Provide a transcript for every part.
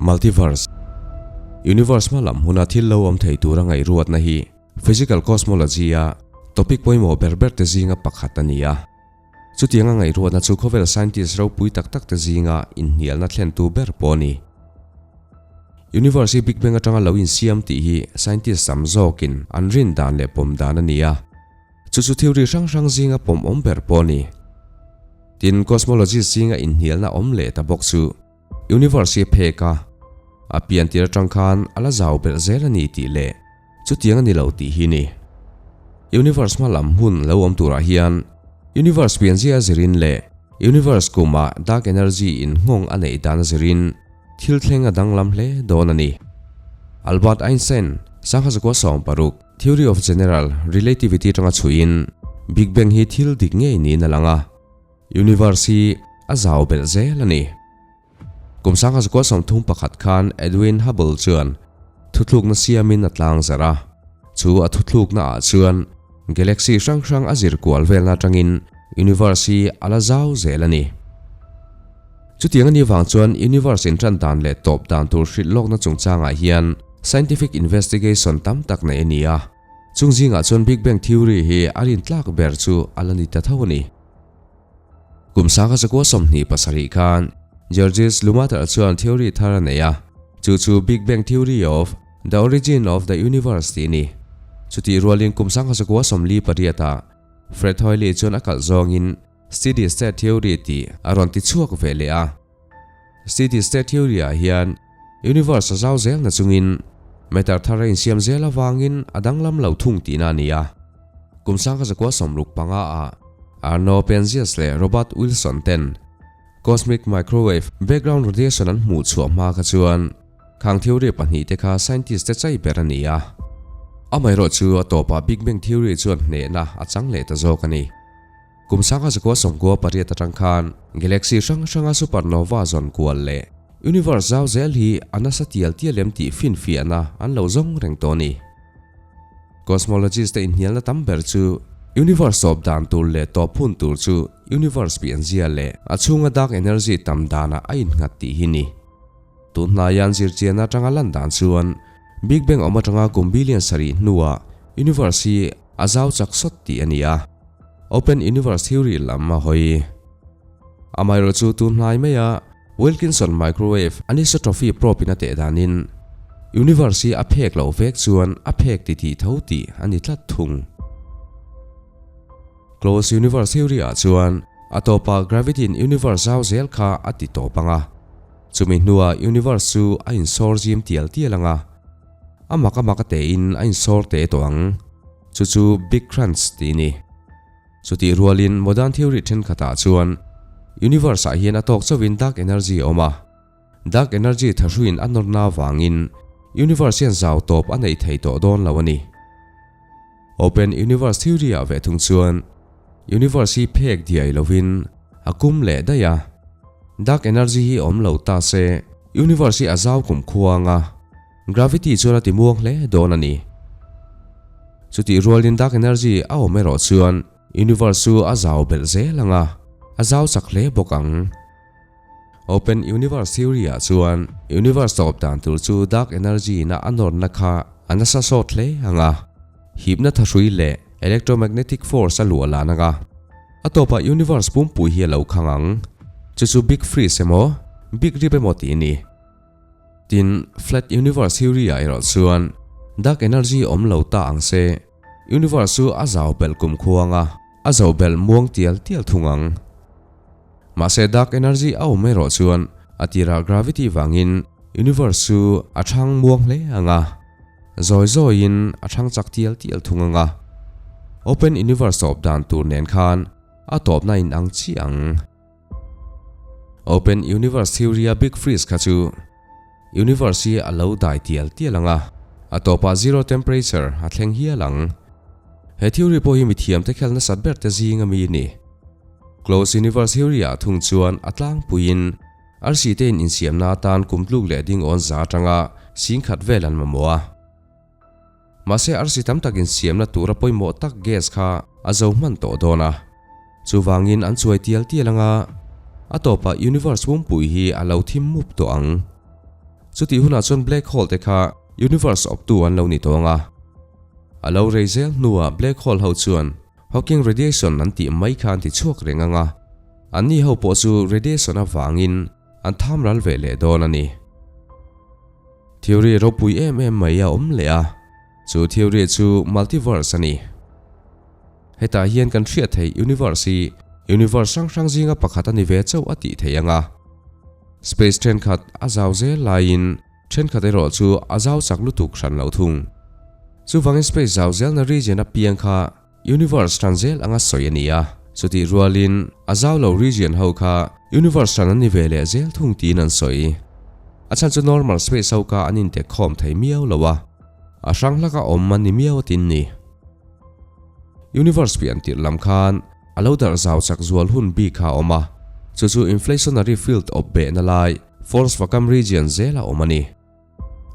Multiverse, Universe hma lam huna thil lo awm thei tura ngaihruatna hi physical cosmology-a topic pawimawh ber ber te zinga pakhat a ni a. Chutianga ngaihruatna chu khawvel scientist ropui tak tak te zinga inhnialna thlentu ber pawh a ni. Universe hi Big Bang atanga lo insiam tih hi scientist tam zawkin an rin dan leh pawm dan a ni a. Chu chu theory hrang hrang zinga pawm awm ber pawh a ni. Tin, cosmologist zinga inhnialna awm leh ta bawk chu Universe hi a phek a, a pian tir atang khan a la zau belh zel a ni tih leh chutiang a ni lo tih hi ni. Universe hma lam hun lo awm turah hian Universe pianzia a zirin leh Universe kumah dark energy in nghawng a neih dan a zirin thil thleng a danglam hle dawn a ni. Albert Einstein, 1916, Theory of General Relativity atanga chhuihin Big Bang hi thil dik ngei niin a lang a. Universe hi a zau belh zel a ni. Kum 1931 khan Edwin Hubble chuan thuthlukna siamin a tlang zarh a. Chu a thuthlukna ah chuan galaxy hrang hrang a zir kual velna atangin universe hi a la zau zel a ni. Chutiang a nih vang chuan universe intan dan leh tawp dan tur hrilh lawkna chungchangah hian scientific investigation tam tak neih a ni a. Chung zingah chuan Big Bang Theory hi a rintlak ber chu a la ni ta tho a ni. Kum 1927 khan Georges Lemaitre chuan theory thar a nei a, chu chu Big Bang Theory of the Origin of the Universe tih a ni. Chutih rualin kum 1948 ah Fred Hoyle chuan a kalh zawngin Steady State Theory tih a rawn ti chhuak ve leh a. Steady State Theory ah hian Universe a zau zel na chungin matter thar a insiam zel avangin a danglam lo thung tihna a ni a. Kum 1965 ah Arno Penzias leh Robert Wilson ten Cosmic Microwave Background Radiation an hmuh chhuah hma kha chuan khang theory pahnih te kha scientist te chai ber a ni a. Amaherawh chu a tawpah Big Bang Theory chuan hnehna a chang leh ta zawk a ni. Kum 1998 atang khan galaxy hrang hranga supernova zawn kual leh universe zau zel hi a nasa tial tial em tih finfiahna an lo zawng reng tawh a ni. Cosmologist te inhnialna tam ber chu universe tawp dan tur leh tawp hun tur chu universe pianzia leh a chhunga dark energy tam danah a innghat tih hi ni. Tun hnaian zirchianna atanga lan dan chuan Big Bang awm atanga kum billion sarih hnuah universe hi a zau chak sawt tih a ni a. Open Universe Theory lam a hawi. Amaherawhchu tun hnai maia Wilkinson Microwave Anisotropy Probe in a teh danin Universe hi a phek loh vek chuan a phek ti tih tho tih a ni tlat thung. Closed Universe Theory ah chuan a tawpah gravity in Universe zau zel kha a ti tawp ang a, chumi hnuah Universe chu a insawr zim tial tial ang a, a mak a mak a tein a insawr teh tawh ang. Chu chu Big Crunch tih a ni. Chutih rualin modern theory thenkhatah chuan Universe-ah hian a tawk chauhin dark energy a awm a. Dark energy thahruiin a nawrna avangin Universe hian zau tawp a neih thei tawh dawn lo a ni. Open Universe theory-ah ve thung chuan Universe hi phek diai lovin a kum leh daih a. Dark energy hi awm lo ta se Universe hi a zau kum khuang a. Gravity chuan a ti muang hle dawn a ni. Chutih rualin dark energy a awm erawh chuan universe chu a zau belh zel ang a, a zau chak hle bawk ang. Open universe theory ah chuan universe tawp dan tur chu dark energy ina a nawrna kha a nasa sawt hle ang a, hipna thahrui leh electromagnetic force a luah lan ang a, a tawpah universe pumpui hi a lo khang ang. Chu chu big freeze emaw, big rip emaw tih a ni. Tin, Flat Universe Theory ah erawh chuan dark energy awm lo ta ang se, universe chu a zau belh kum khuang a, a zo belh muang tial tial thung ang. Mahse dark energy a awm erawh chuan a tirah gravity vangin universe chu a thang muang hle ang a, zawi zawiin a thang chak tial tial thung ang a. Open Universe tawp dan tur nen khan a tawpna inang chiah ang. Open Universe Theory a Big Freeze kha chu Universe hi a lo dai tial tial ang a, a tawpah zero temperature a thleng hial ang. He theory pawh hi mithiamte khel nasat ber te zing a mi a ni. Closed Universe Theory ah thung chuan a tlangpuiin arsi te in insiamna atan kum tluk leh ding awn za atanga singkhat vel an mamawh a. Mahse arsi tam tak insiamna tura pawimawh tak gas kha a zo hman tawh dawn a. Chuvangin an chuai tial tial anga a tawpah universe pumpui hi a lo thim mup tawh ang. Chutih hunah chuan black hole te kha universe awptu an lo ni tawh ang a. A lo rei zel hnuah black hole ho chuan Hawking radiation an tih mai kha an ti chhuak reng ang a, anni ho pawh chu radiation avangin an tham ral ve leh dawn a ni. Theory ropui em em mai a awm leh a, chu theory chu multiverse a ni. Hetah hian kan hriat theih universe hi universe hrang hrang zinga pakhat a ni ve chauh a tih theih ang a. Space thenkhat a zau zel laiin thenkhat erawh chu a zau chak lutuk hran lo thung. Chuvangin space zau zelna region apiang kha universe hran zel anga sawi a ni a, chutih rualin a zau lo region ho kha universe hran an ni ve leh zel thung tiin an sawi. A chhan chu normal space ho kha an intek khawm thei miau lo a, a hrang hlaka awm an ni miau a tin ni. Universe pian tirh lam khan a lo darh zau chak zual hun bik kha a awm a, chu chu inflationary field awp behna lai false vacuum region zela awm a ni.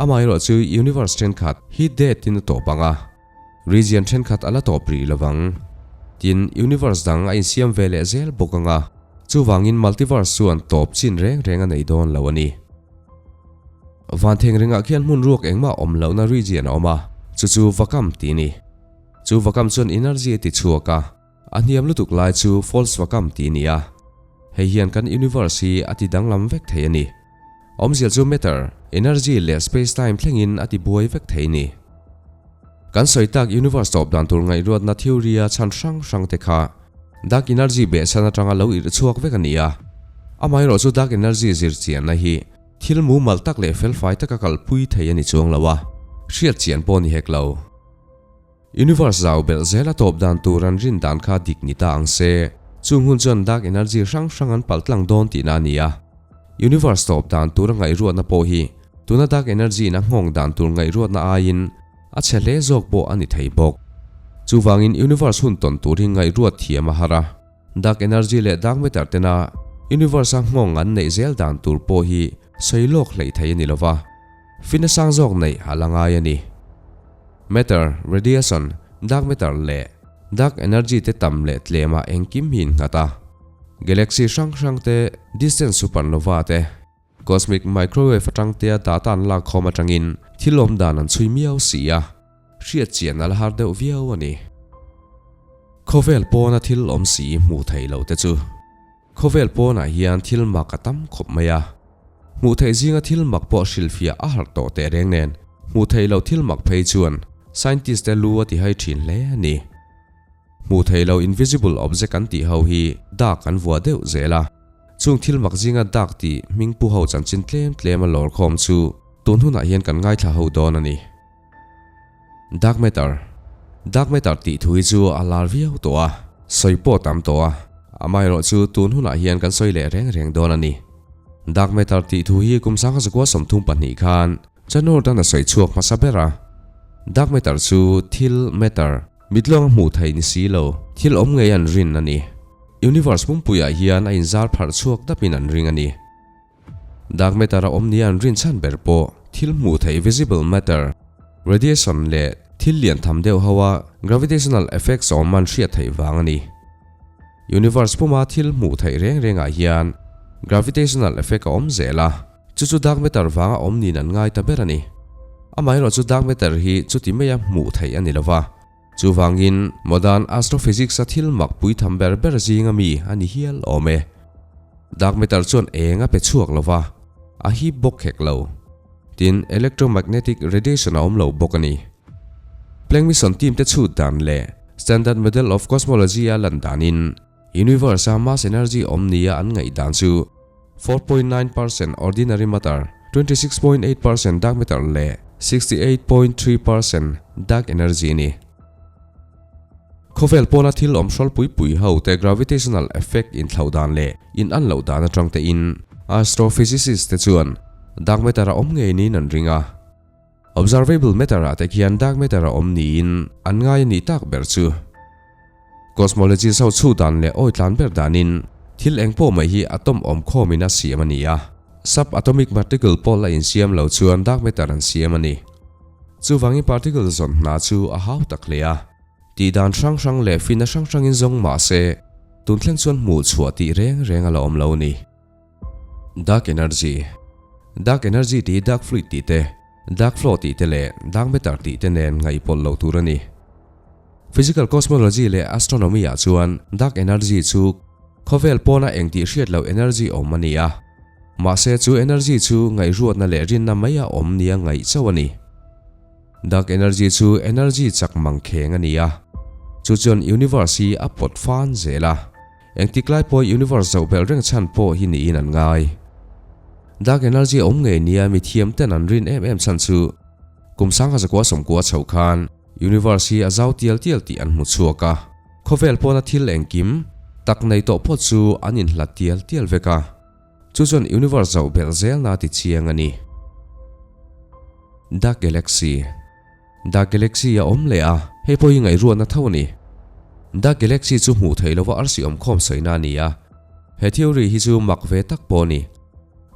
Amaherawh chu universe thenkhat hi death in a tawp ang a, region thenkhat a la tawp rih lo vang. Tin, universe dang a insiam ve leh zel bawk ang a, chuvangin multiverse chuan tawp chin reng reng a nei dawn lo a ni. Van theng ringah khian hmun ruak engmah awm lohna region a awm a, chu chu vacuum tih a ni. Chu vacuum chuan energy a ti chhuak a, a hniam lutuk lai chu false vacuum tih a ni a. Hei hian kan universe hi a ti danglam vek thei a ni. Awmzia chu matter, energy leh space-time thlengin a ti buai vek thei a ni. Kan sawi tak universe tawp dan tur ngaihruatna theory a chhan hrang hrang te kha dark energy behchhan atanga lo irh chhuak vek a ni a. Amaherawh chu dark energy zir chianna hi thil mumal tak leh felfai taka kalpui thei a ni chuang lo a, hriat chian pawh ni hek lo. Universe zau belh zel a tawp dan tur an rin dan kha dik ni ta ang se, chung hun chuan dark energy hrang hrang an palh tlang dawn tihna a ni a. Universe tawp dan tur a ngaihruatna pawh hi tuna dark energy in a nghawng dan tur ngaihruatna aiin a chhe hle zawk pawh a ni thei bawk. Chuvangin universe hun tawn tur hi ngaihruat thiam a har a. Dark energy leh dark matter tena universe a nghawng an neih zel dan tur pawh hi sawi lawk hleih thei a ni lova, fina sang zawk neih a la ngai a ni. Matter, radiation, dark matter leh dark energy te tam leh tlemah engkim hi innghat a. Galaxy hrang hrang te, distant supernova te, cosmic microwave atang tea data an lak khawm atangin thil awm dan an chhui miau si a. Hriat chian a la har deuh viau a ni. Khawvel pawna thil awm si hmuh theih loh te chu. Khawvel pawnah hian thil mak a tam khawp mai a. Hmuh theih zinga thil mak pawh hrilhfiah a harh tawh teh reng nen, hmuh theih loh thil mak phei chuan scientist te lu a ti hai thin hle a ni. Hmuh theih loh invisible object an tih ho hi dark an vuah deuh zel a. Chung thil mak zinga dark tih hming pu ho chanchin tlem tlem a lawr khawm chu tun hunah hian kan ngaithla ho dawn a ni. Dark matter, Dark matter tih thu hi chu a lar viau tawh a, sawi pawh tam tawh a, amaherawh chu tun hunah hian kan sawi leh reng reng dawn a ni. Dark matter tih thu hi kum 1932 khan John Horton a sawi chhuak hmasa ber a. Dark matter chu thil, matter, mitluang a hmuh theih ni si lo, thil awm ngei an rin a ni. Universe pumpuiah hian a inzar pharh chhuak dapin an ring a ni. Dark matter a awm nia an rin chhan ber pawh thil hmuh theih visible matter, radiation leh thil lian tham deuh ho a gravitational effects awm an hriat theih vang a ni. Universe puma thil hmuh theih reng rengah hian gravitational effect a awm zel a, chu chu dark matter vanga awm niin an ngai ta ber a ni. Amaherawh chu dark matter hi chuti maia hmuh theih a ni lova, chuvangin modern astrophysics a thil mak pui tham ber ber zinga mi a ni hial awm e. Dark matter chuan eng a pe chhuak lo va, a hip bawk hek lo. Tin, electromagnetic radiation a awm lo bawk a ni. Planck mission team te chhut dan leh Standard Model of Cosmology a lan danin universe a mass energy awm nia an ngaih dan chu 4.9% ordinary matter, 26.8% dark matter leh 68.3% dark energy a ni. Khawvel pawna thil awm hrawlpui pui ho te gravitational effect inthlauh dan leh in an loh dan atang te in astrophysicist te chuan dark matter a awm ngei niin an ring a. Observable matter ah te khian dark matter a awm niin an ngai a nih tak ber chu. Cosmologist ho chhu dan leh awi tlan ber danin thil eng pawh mai hi atom awm khawmin a siam a ni a. Subatomic particle pawh la insiam lo chuan dark matter an siam a ni. Chuvangin particle zawn hna chu a hau tak hle a. Tih dan hrang hrang leh finna hrang hrangin zawng mah se, tun thleng chuan hmuh chhuah tih reng reng a la awm lo a ni. Dark Energy. Dark energy tih hi dark fluid tih te, dark flow tih te leh dark matter tih te nen ngaihpawlh loh tur a ni. Physical cosmology leh astronomy ah chuan dark energy chu khawvel pawna eng tih hriat loh energy awm a ni a. Mahse chu energy chu ngaihruatna leh rinna mai a awm nia ngaih chauh a ni. Dark energy chu energy chak mang kheng a ni a, chu chuan universe hi a pawt fan zel a. Engtik lai pawh universe zoh belh reng chhan pawh hi niin an ngai. Dark energy awm ngei nia mithiam ten an rin em em chhan chu kum sangha zakua sawmkua chhoh khan universe hi a zau tial tial tih an hmu chhuak a. Khawvel pawna thil engkim tak nei tawh phawt chu an inhlat tial tial vek a. Chu chuan universe zoh belh zelna ti chiang a ni. Dark Galaxy Dark Galaxy a awm leh a, hei pawh hi ngaihruatna tho a ni. Dark Galaxy chu hmuh theih lova arsi awmkhawm sawina a ni a, he theory hi chu mak ve tak pawh a ni.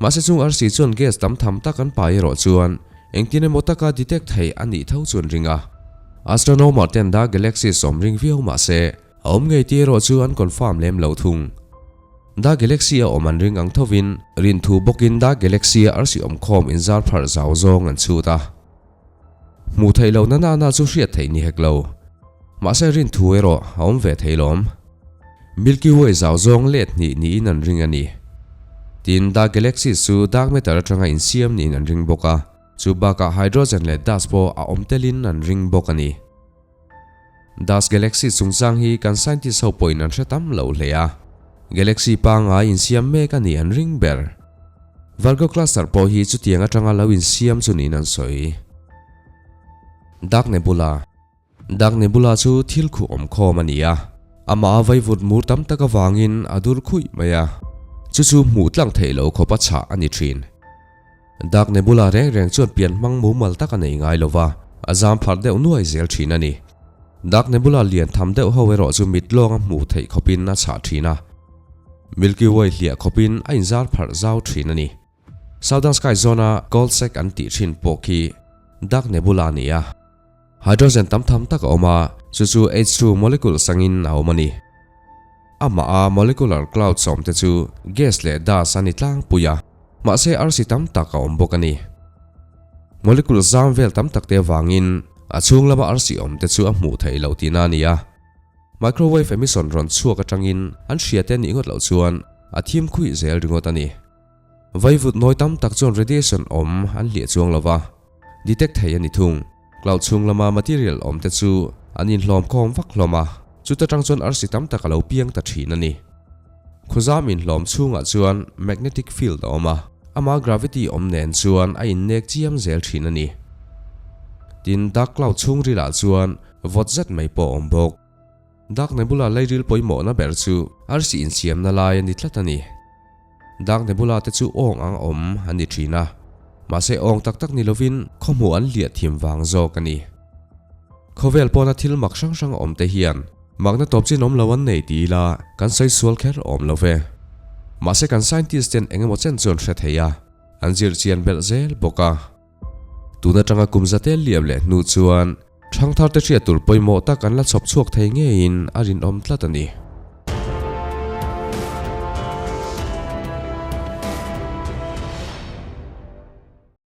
Mahse chung arsi chuan gas tam tham tak an pai erawh chuan engtin emaw taka detect theih a nih tho chu an ring a. Astronomer ten Dark Galaxy sawm ring viau mahse a awm ngei tih erawh chu an confirm lem lo thung. Dark Galaxy a awm an ring ang thovin rinthu bawkin Dark Galaxy a arsi awmkhawm inzar pharh zau zawng an chhut a. Hmuh theih lohna nana chu hriat theih ni hek lo. Mahse rin thu erawh a awm ve thei lawm. Milky Way zau zawng let hnih niin an ring a ni. Tin, Dark Galaxies chu dark matter atanga insiam niin an ring bawk a, chu bakah hydrogen leh dust pawh a awm telin an ring bawk a ni. Dust Galaxies chungchang hi kan scientist ho pawhin an hre tam lo hle a, galaxy pangngai insiam mek a nih an ring ber. Virgo Cluster pawh hi chutiang atanga lo insiam chu niin an sawi. Dark Nebula Dark Nebula chu thil khuh awmkhawm a ni a, amah a vaivut mur tam tak avangin a dur khuih mai a, chu chu hmuh tlang theih loh khawpa chhah a ni thin. Dark Nebula reng reng chuan pian hmang mumal tak a nei ngai lo va, a zam pharh deuh nuai zel thin a ni. Dark Nebula lian tham deuh ho erawh chu mit lawnga hmuh theih khawpin a chhah thin a. Milky Way hliah khawpin a inzar pharh zau thin a ni. Southern Sky Zone-a Cold Sac an tih thin pawh khi Dark Nebula a ni a. Hydrogen tam tham tak a awm a, chu chu H2 molecule sangin a awm a ni. Amah a molecular cloud sawm te chu gas leh dust a ni tlangpui a, mahse arsi tam tak a awm bawk a ni. Molecule zam vel tam tak te avangin a chhung lama arsi awm te chu a hmuh theih loh tihna a ni a. Microwave emission rawn chhuak atangin an hria te nih ngawt loh chuan a thim khuih zel ringawt a ni. Vaivut nawi tam tak chuan radiation awm an hliah chuang lo va, detect thei a ni thung. Cloud chhung lama material awm te chu an inhlawm khawm vak hlawm a, chuta tang chuan arsi tam tak a lo piang ta thin a ni. Khawzam inhlawm chhungah chuan magnetic field a awm a, ama gravity awm nen chuan a innek chiam zel thin a ni. Tin, dark cloud chhungrilah chuan vawt zet mai pawh a awm bawk. Dark Nebula leiril pawimawhna ber chu arsi insiamna lai a ni tlat a ni. Dark Nebula te chu awng ang awm an ni thin a, mahse awng tak tak ni lovin khawhmuh an liah thim vang zawk a ni. Khawvel pawna thil mak hrang hrang awm te hian makna tawp chin awm lo an nei ti ila kan sawi sual kher awm lo ve. Mahse kan scientist ten eng emaw chen chuan hre thei a, an zir chian belh zel bawk a. Tun atanga kum za tel liam leh hnu chuan thangthar te hriat tur pawimawh tak an la chhawp chhuak thei ngeiin a rinawm tlat a ni.